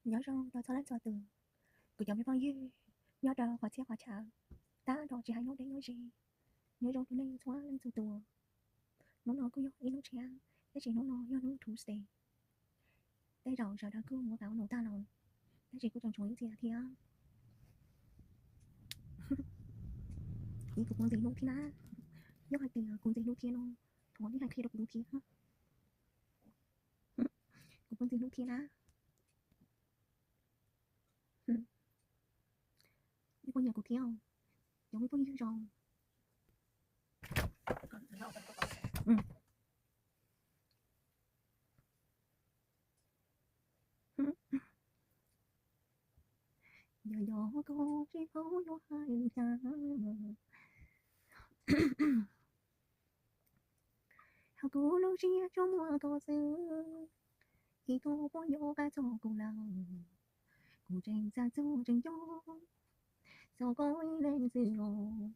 Nyob zoo rau txhua leej txhua tus, kuv cov me phooj ywg nyob rau qhov txhia qhov chaw, tab tom tsis hais nyob deb nyob ze, nyob zoo rau nej txhua leej txhua tus. Hnub no kuj yog ib hnub tshiab, tab sis hnub no yog hnub Tuesday. Tej zaum sawv daws kuj mus kav ua num tag lawm, tab sis kuj tseem tshuav ib txhia thiab. Kuv puas ntxim hlub thiab na? Yog hais tias kuv ntxim hlub thiab no, thov nej hais qhia rau kuv thiab. Kuv puas ntxim hlub thiab na? Nej puas nyiam kuv thiab, cov me phooj ywg zoo? Yog yog koj tsis paub yuav hais li cas, hauv kuv lub siab tsuas muaj koj xwb, es koj puas yuav qab txog kuv lawm? Kuv tseem xav txog tseem nco txog koj ib leeg xwb os.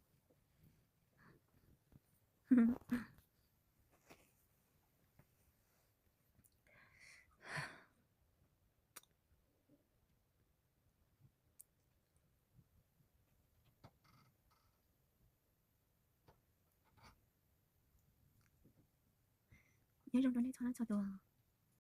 Nyob zoo rau nej txhua leej txhua tus.